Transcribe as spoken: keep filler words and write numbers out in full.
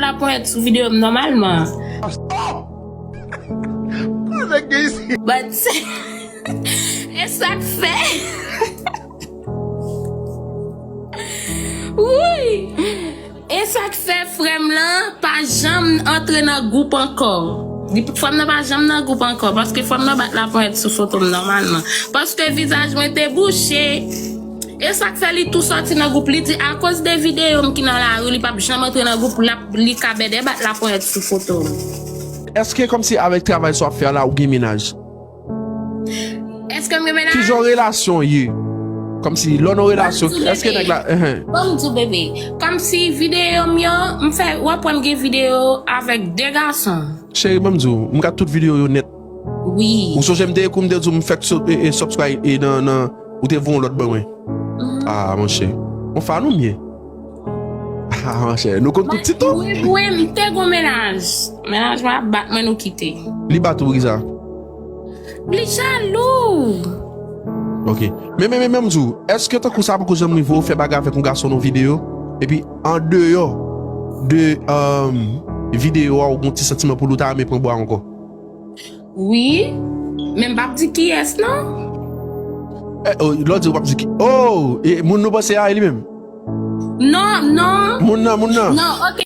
Laponyèt sou videyo m nòmalman. Konnen gen isi. But e sa k fè. Wi. E sa k fè frè m lan pa janm antre nan gwoup ankò. Li, frè m nan pa janm nan gwoup ankò, paske frè m nan bat laponyèt sou foto m nòmalman. Paske vizaj mwen te bouche. E sa k fè li tou sòti nan gwoup. Li di akoz de videyo m ki nan lari, li p ap janm antre nan gwoup, l ap, li ka bèdè bat laponyèt sou foto m. Èske kòmsi avèk travay sa w ap fè a la ou gen mennaj? Èske m gen mennaj? Kijan relasyon ye? Kòmsi lò nan relasyon, Kòmsi èske bebe. Nèg la, enhen. Ban m di w bebe, kòmsi videyo m yo, m fè, w ap wè m gen videyo avèk de gason. Cheri, ban m di w, m gad tout videyo yo nèt. Wi. Ou sonje m te ekri w, m te di w m fèk sou- e, e, subscribe e nan, nan, ou te voye yon lòt ban mwen. Ah, monchè. Yon fan ou m ye? Ah, monchè, nou konn tout ti tou. Wi, wi, m te gon mennaj. Mennaj mwen ap bat mwen, nou kite. Li bat ou poukisa? Li jalou. Ok. Men, men, men, men, m di w, èske tankou sa poko janm rive w fè bagay avèk yon gason nan yon videyo? Epi, andeyò de um, videyo a, ou gon ti santiman pou li, ou ta renmen pran bwa ankò? Wi. Men m p ap di kiyès, non. Eh, oh, lò di ou p ap di ki. Oh, e moun nou panse a, e li menm? Non, non. Moun nan, moun nan. Non, ok.